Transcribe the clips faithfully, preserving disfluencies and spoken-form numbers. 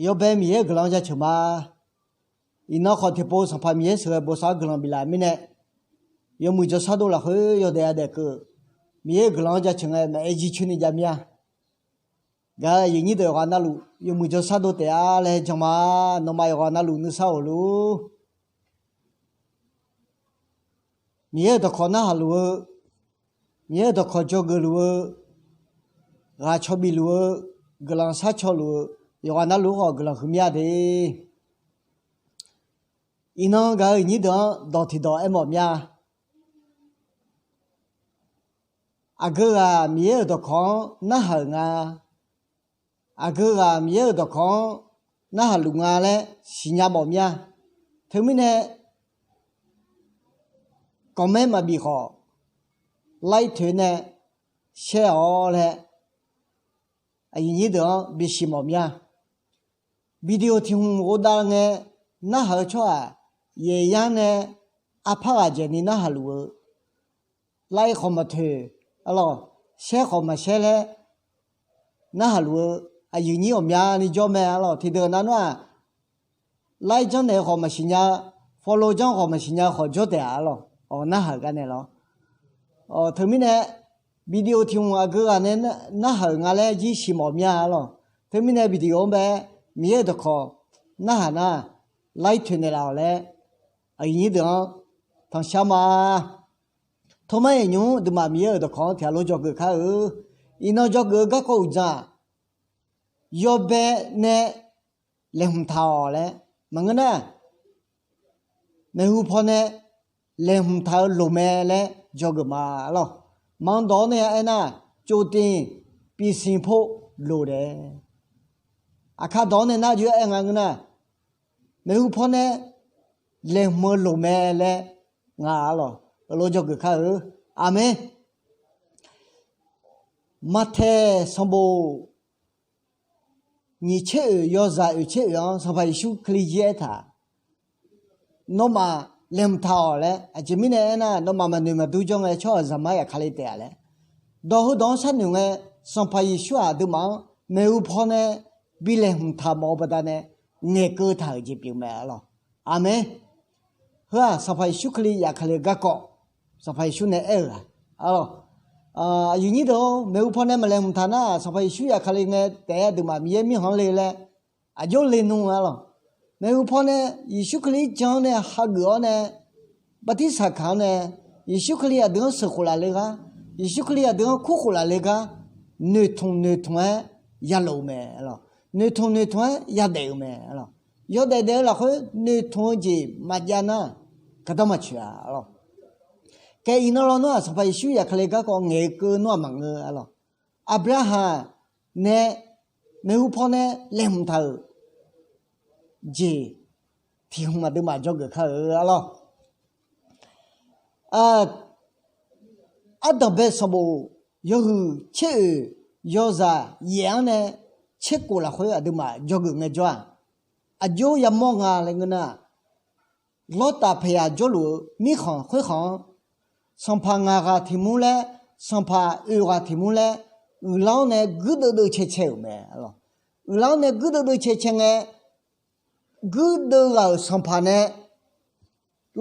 Yawbae Miqyaer-euq guiqlanq-anr jaceuq ma. Iqnan khawf tiqpov Sanqpaq Miqyaer sheuqghae bosav-awr guiqlanq biflaf mirnae, yawmuiq jawrshar dov lafkhoer yawdaef yadaef keuv, Miqyaer-euq guiqlanq-anr jaceuq ngae maqaer jircoer ni jav mir-a. Gaq-euq aqyuif nyir deuq yawqghaq navluf yawmuiq jawrshar dov taef-a laer jan ma. Nawmaf yawqghaq navluf nuisar of luf-ur. Miqyaer-euq dawqkawq narhaq luf-eu, Miqyaer-euq dawqkawq dzawgeuf luf-eu, ghaq caw bif luf-eu, guiqlanq sharcaw luf-eu, yawqghaq navluf khawf guiqlanq huiq mir-a de. Iqnan gaq-euq nyir deuq-anr dawq tiqdawq aermawf mir-a. Aqgeu ghaq Miqyaer-euq dawqkawq-anr narhaq-euq nga, aqgeu ghaq Miqyaer-euq dawqkawq-anr narhaq luf nga laer siqnya mawf mir-a. Teumirnae, comment maqbif khawf, like toeq nae share-awq laer, aqyuif nyir deuq-anr bisiq mawf mir-a. Video tiq hmq ghofdav ngae narhaq-eu tsawrhaq yaeq yar nae arpar ghaq dzaeqni narhaq luf-eu, like khawf maqtoeq, arlawq, share khawf maqshare laer narhaq luf-eu aqyuif nyir ghawqmyani jawr mae, arlawq. Tiqdeuq nav nar-aq, like janrnaeq-eu khawf maqsiq nya, follow janr khawf maqsiq nya khawf jawr taef-a, arlawq. Awq, narhaq-euq gar nae lawr. Teumirnae, video tiq hmq aqgeu ghaq nae narhaq-euq nga laer jir siq mawf mir-a, arlawq. Teumirnae video-anr bae Miqyaer-euq dawqkawq narhaq nar, like toeq naeqlaf-awq laer aqyuif nyir deuq-anr tanqshar ma. Tormar-iq nymr aqduimaf Miqyaer-euq dawqkawq-anr tiq ghaq lof dzawgeuf kar-eu. Iqnan dzawgeuf-eu garkawv uqdzan-aq, yawbae nae laeqhmq taq-awq laer maqngeur nar, maeqhu paw nae laeqhmq taq-eu loq mae laer dzawgeuf ma, arlawq. Manq dawq-awr nae aernar, tsovtiv pivsiq po loq dae. Aqkar dawq-awr nae nar jov-aer aer nga ngeur nar, maeqhu paw nae laeqhmq-eu loq mae laer nga, arlawq. Euq lof dzawgeuf kar-eu. Aqmeq. Maqtaeq sanqbof nyiq tser oeq yawzaq oeq tser oeq-anr Sanqpaq Yeqsur Kali jir aertaq, nawmaf laeqhmq taq-awq laer. Aqjeq mirnae aernar, nawmaf maqnoeq maqdur jawr ngae tsawrhaqzaq mar yaf Kali taef-a laer. Dawq heudawq-anr sharnoeq ngae, Sanqpaq Yeqsur-aq aqduimaf-anr maeqhu paw nae bi laeqhmq taq mawf-eu baqdanae ngaeqkeuv taq-euq jeq pyeuf mae, arlawq. Aqmeq. Heu-aq Sanqpaq Yeqsur Kali yaf Kali-eu garkawv, Sanqpaq Yeqsur nae aer-euq-aq, arlawq. Aqyuif nyir deuq-or, maeqhu paw nae maqlaeqhmq taq nar-aq, Sanqpaq Yeqsur yaf Kali ngae taef-aer aqduimaf Miqyaer mirkhanq-anr le laer aqjox le nmr, arlawq. Maeqhu paw nae Yeqsur Kali janr-anr nae hageuf-awr nae bartirsaq kaq-anr nae, Yeqsur Kali aqdui-anr sheuqkhof laf le gar, Yeqsur Kali aqdui-anr kurkhof laf le gar, noeqtmq noeqtmq-aer yalof-eu mae, arlawq. Noeqtmq noeqtmq-aer yadaef-eu mae, arlawq. Yawdaef daef-eu lafkhoer noeqtmq-eu jeq maqjav nar, gardanr maqtsoeq-a, arlawq. Kae iqnan lawnmr-aq, Sanqpaq Yeqsur yaf Kali garkawv ngaeq-eu keuv nmr-aq maqngeur, arlawq. Aqbyaqhaq nae maeqhu paw nae laeqhmq taq-euq jeq tiq hmq aqduimaf dzawgeuf kar-eu, arlawq. Ardanqbae sanqbof yawhuiq tser oeq yawzaq yaef-anr nae tser kof lafkhoer aqduimaf dzawgeuf ngaejawr-aq, aqjox yamawr nga laer ngeur nar, Lawrtaf Paqyaq jawrluf-eu mirkhanq khoerkhanq-anr, sanqpaq ngaq ghaq tiq mur laer, sanqpaq oeq ghaq tiq mur laer, uiqlar-anr nae guirdeuv deuv cae cae-euq mae, arlawq. Uiqlar-anr nae guirdeuv deuv cae cae ngae, guirdeuv ghaq-euq sanqpaq nae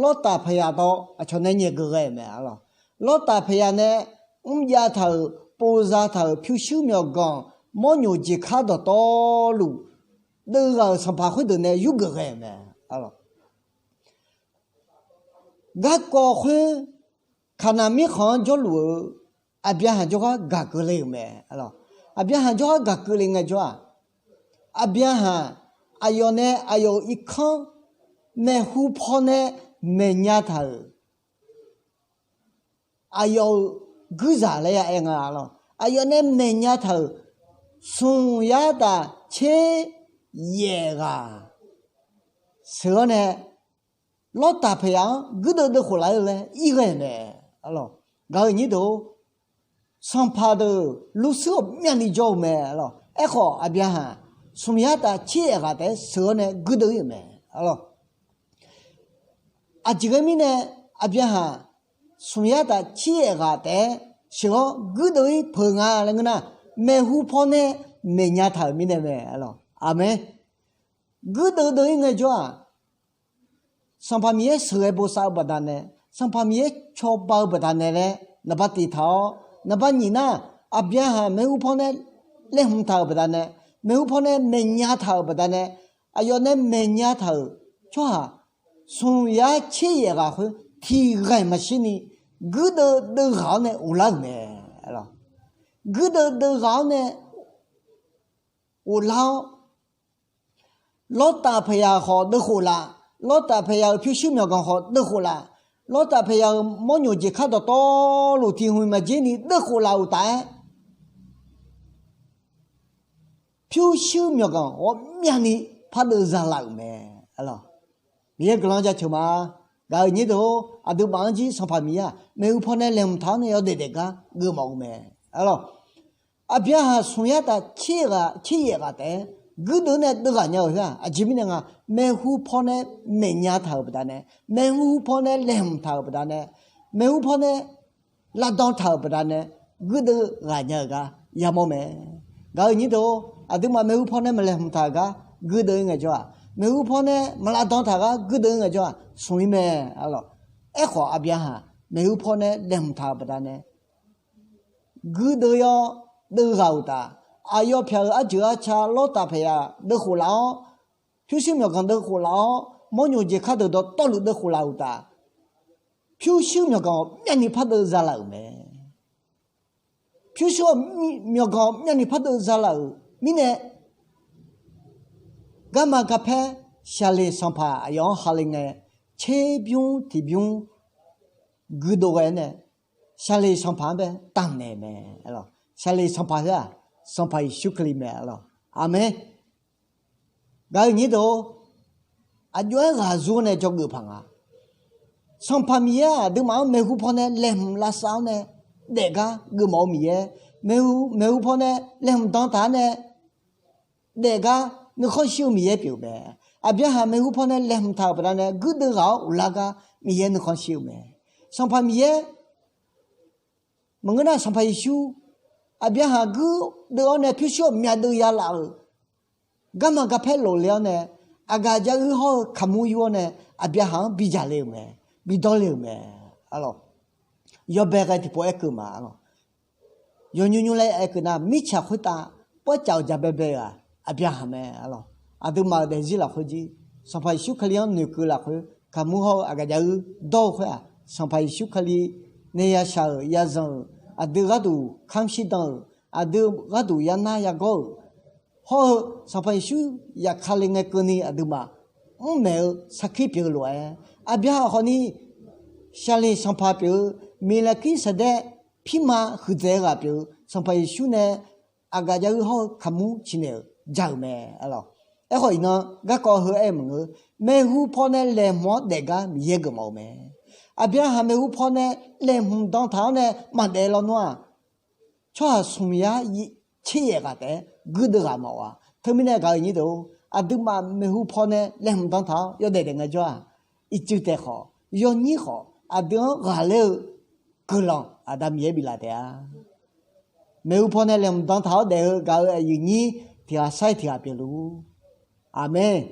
Lawrtaf Paqyaq dawq aqcawq nae nyaef geuf ghae-euq mae, arlawq. Lawrtaf Paqyaq nae mrjav taq-euq, povza taq-euq pyurshuir myawqganq, mawrnyoq jeqkar dawqtawvluf deuv ghaq-euq sanqpaq khoerdeuq nae yurgeuf ghae-euq mae, arlawq. Garkawv khoer, Kaqnaq mirkhanq-anr jawrluf-eu Aqbyaqhaq jawrgar gaq keuvle-euq mae, arlawq. Aqbyaqhaq jawrgar gaq keuvle ngaejawr-aq, Aqbyaqhaq aqyawf nae aqyawf-euq irkanr maeqhu paw nae maeqnya taq-euq aqyawf-euq guirzaq laer ya aer nga, arlawq. Aqyawf nae maeqnya taq-euq smq yar taf tser yaef ghaq sheuq-awr nae Lawrtaf Paqyaq-anr guirdeuv deuv khof laf-eu laer ir ghae-euq mae, arlawq. Gaq-euq nyir deuq-or, sanqpaq deuq lursuir ghawqmyani jawr-eu mae, arlawq. Aerkhawf Aqbyaqhaq smq yar taf tser yaef ghaq taef-aer sheuq-awr nae guirdeuv ir-euq mae, arlawq. Aqjeq ghae mirnae Aqbyaqhaq smq yar taf tser yaef ghaq taef-aer sheuq-awr guirdeuv ir peuq nga laer ngeur nar, maeqhu paw nae maeqnya taq-euq mirnae mae, arlawq. Aqmeq. guirdeuv deuv-ir ngaejawr-aq, Sanqpaq Miqyaer sheuqghae bosav-eu baqdanae, Sanqpaq Miqyaer cawba-eu baqdanae laer naqba tiq taq-awr, naqba nyiq nar, Aqbyaqhaq maeqhu paw nae laeqhmq taq-euq baqdanae, maeqhu paw nae maeqnya taq-euq baqdanae, aqyawf nae maeqnya taq-euq tsawrhaq smq yar tser yaef ghaq khoer tiq ghaq maqshir ni, guirdeuv deuv ghaq-awr nae ghoflar-euq mae. Guirdeuv deuv ghaq-awr nae ghoflar-awr, Lawrtaf paeqyaq khawf deuvkhof laf, Lawrtaf paeqyaq-euq pyurshuir myawqganq khawf deuvkhof laf, Lawrtaf paeqyaq-euq mawrnyoq jeq kar dawqtawvluf tiq hmq maqjer ni deuvkhof laf-euq taf-aer, pyurshuir myawqganq ghawqmyani pardeuv zalaf-euq mae. Miqyaer guiqlanq jaceuq ma. Gaq-euq nyir deuq-or, aqduimaf-anr jir Sanqpaq Miqyaer-aq maeqhu paw nae laeqhmq taq-awr nae yawdaef daef gar geufmawf-eu mae. Aqbyaqhaq smq yar taf tser yaef ghaq taef-aer guirdeuv nae deuv ghaq nya-euq khoer-aq, aqjeq mirnae nga, maeqhu paw nae maeqnya taq-euq baqdanae, maeqhu paw nae laeqhmq taq-euq baqdanae, maeqhu paw nae lavdan taq-euq baqdanae, guirdeuv ghaq nya-euq gar yamawr mae. Gaq-euq nyir deuq-or, aqduimaf maeqhu paw nae maqlaeqhmq taq-euq gar guirdeuv-ir ngaejawr-aq, maeqhu paw nae maqlavdan taq-euq gar guirdeuv-ir ngaejawr-aq, smq-ir mae. Aerkhawf, Aqbyaqhaq maeqhu paw nae laeqhmq taq-euq baqdanae, guirdeuv-awr deuv ghaq-euq taf, aqyawf pyaq-euq arjeuq arca Lawrtaf paeqyaq deuvkhof laf-awr, pyurshuir myawqganq deuvkhof laf-awr, mawrnyoq jeq kar deuq dawqtawvluf deuvkhof laf-euq taf, pyurshuir myawqganq ghawqmyani pardeuv zalaf-euq mae. Pyurshuir myawqganq ghawqmyani pardeuv zalaf-euq mirnae, garma garpaer shaqleq sanqpaq aqyawf-anr hale ngae, tserbymr tiqbymr guirdeuv ghae-awr nae, shaqleq sanqpaq-anr bae taqnaeq mae. Shaqleq sanqpaq khoer-aq, Sanqpaq Yeqsur Kali mae. Aqmeq. Gaq-euq nyir deuq-or, aqjox-aer ghaq zur nae dzawgeuf paq nga. Sanqpaq Miqyaer-aq aqduimaf-anr maeqhu paw nae laeqhmq lavsav-awr nae daef gar geufmawf-eu Miqyaer, maeqhu paw nae laeqhmq dan taq-awr nae daef gar nuikhanr shir-eu Miqyaer pyeuf-eu mae. Aqbyaqhaq maeqhu paw nae laeqhmq taq-euq baqdanae guirdeuv ghaq-awr ghoflar gar Miqyaer nuikhanr shir-eu mae. Sanqpaq Miqyaer maqngeur nar, Sanqpaq Yeqsur Aqbyaqhaq guirdeuv-awr nae pyurshuir ghawqmya deuv ya laf-euq garma garpaer lofle-awr nae, aqgaf jaruir hawr-eu kaqmur yur-awr nae Aqbyaqhaq-anr bidzaq le-euq mae, bidawr le-euq mae. Yawbae ghae tiqpov aerkeuv ma. Yawnymr nymr laer aerkeuv nar, mirtsaq khoertav pawrcaf-euq jaqbaebae-euq-aq Aqbyaqhaq mae. Aqduimaf-euq daefzir lafkhoer jir, Sanqpaq Yeqsur Kali-anr noeqkeuv lafkhoer kaqmur hawr-eu aqgaf jaruir dawr-eu khoer-aq, Sanqpaq Yeqsur Kali nae yashaq-euq yazanq-euq, aqdui gharduq kamr shirdan-euq, aqdui gharduq yanar yagawr-euq, hawr-eu Sanqpaq Yeqsur yafkale ngae keuvni aqduimaf mrmaeq-eu sarkir pyeuf-eu lof-aer, Aqbyaqhaq khawfni shaqleq sanqpaq pyeuf-eu, Miqlaeqkir saqdaer pirma huiqdzaeq-eu ghaq pyeuf-eu Sanqpaq Yeqsur nae aqgaf jaruir hawr-eu kaqmur ciqnaeq-euq ja-euq mae. Aerkhawf iqnan garkawv heu aer-eu maqngeur, maeqhu paw nae laeqhmq-awr daef gar Miqyaer geufmawf-eu mae. Aqbyaqhaq maeqhu paw nae laeqhmq dan taq-awr nae maqdaef lawnmr-aq, tsawrhaq smq yar tser yaef ghaq taef-aer guirdeuv ghaq mawf-a. Teumirnae gaq-euq nyir deuq-or, aqduimaf maeqhu paw nae laeqhmq dan taq-awr yawdaef daef ngaejawr-aq, ircuf taef khawf, yawnyir khawf, aqdui-anr ghaqler-eu guiqlanq Aqda Miqyaer biflaf taef-a. Maeqhu paw nae laeqhmq dan taq-awr daef-eu gaq-euq aqyuif nyir tiq ghaq sar-ir tiq ghaq pyeufluf-ur. Aqmeq.